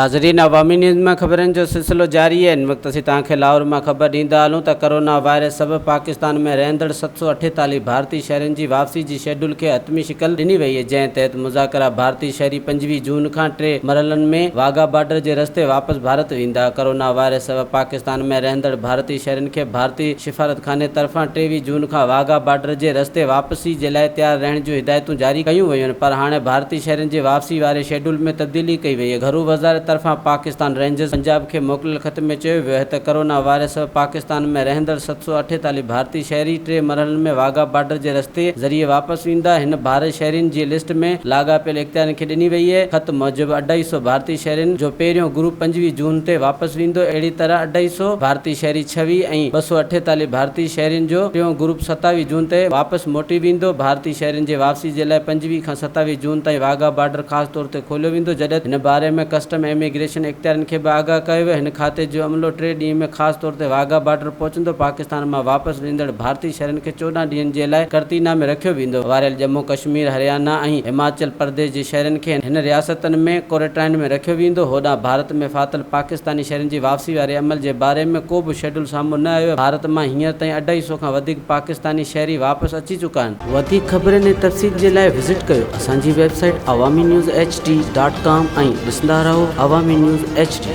ناظرين عوامي نيوز مان خبرن جو سلسلو جاري آهي هن وقت اسين توهان کي لاهور مان خبر ڏيندا هلون ته ڪرونا وائرس سبب پاڪستان ۾ رهندڙ 748 ڀارتي شهرين جي واپسي جي شيڊول کي حتمي شڪل ڏني وئي آهي جنهن تحت مذاڪره ڀارتي شهري 25 جون کان ٽي مرحلن ۾ واگها بارڊر جي رستي واپس ڀارت ويندا ڪرونا وائرس سبب پاڪستان ۾ رهندڙ ڀارتي شهرين کي ڀارتي سفارتخاني طرفان 23 جون کان واگها بارڊر جي رستي واپسي جي لاء تيار رهڻ جون هدايتون جاري ڪيون ويون آهن پر هاڻي ڀارتي شهرين جي واپسي واري شيڊول ۾ تبديلي ڪئي وئي آهي. گهرو وزارت طرفان پاڪستان رينجرز پنجاب کي موڪليل خط ۾ چيو ويو آهي ته ڪرونا وائرس سبب پاڪستان ۾ رهندڙ 748 ڀارتي شهري ٽي مرحلن ۾ واگها بارڊر جي رستي ذريعي واپس ويندا. هن ڀارت شهرين جي لسٽ ۾ لاڳاپيل اختيارين کي ڏني وئي آهي. خط موجب اڍائي سئو ڀارتي شهرين جو پهريون گروپ 25 جون تي واپس ويندو اهڙي طرح اڍائي سئو ڀارتي شهري ڇويهه ۽ 248 ڀارتي شهرين جو ٽيون گروپ 27 جون تي واپس موٽي ويندو. ڀارتي شهرين جي واپسي جي لاء 25 کان 27 جون تائين واگها بارڊر خاص طور تي کوليو ويندو جڏهن ته هن باري ۾ ڪسٽم ۽ اميگريشن اختيارين کي به آگاهه ڪيو ويو. هن کاتي جو عملو ٽي ڏينهن ۾ خاص طور تي واگها بارڊر پهچندو. پاڪستان مان واپس ويندڙ ڀارتي شهرين کي 14 ڏينهن جي لاء قرنطينه ۾ رکيو ويندو. واريل ڄمون ڪشمير، هريانا ۽ هماچل پرديش جي شهرين کي هن رياستن ۾ ڪورنٽائن ۾ رکيو ويندو. هوڏانهن ڀارت ۾ ڦاٿل پاڪستاني شهرين جي واپسي واري عمل جي باري ۾ ڪو به شيڊول سامهون نه آيو آهي. ڀارت مان هينئر تائين اڍائي سئو کان وڌيڪ پاڪستاني شهري واپس اچي چڪا آهن. وڌيڪ خبرن ۽ تفصيل جي لاء وزٽ ڪيو اسان جي website Awami news H D dot com ۽ ڏسندا رهو عوامي نيوز ايڇ ڊي.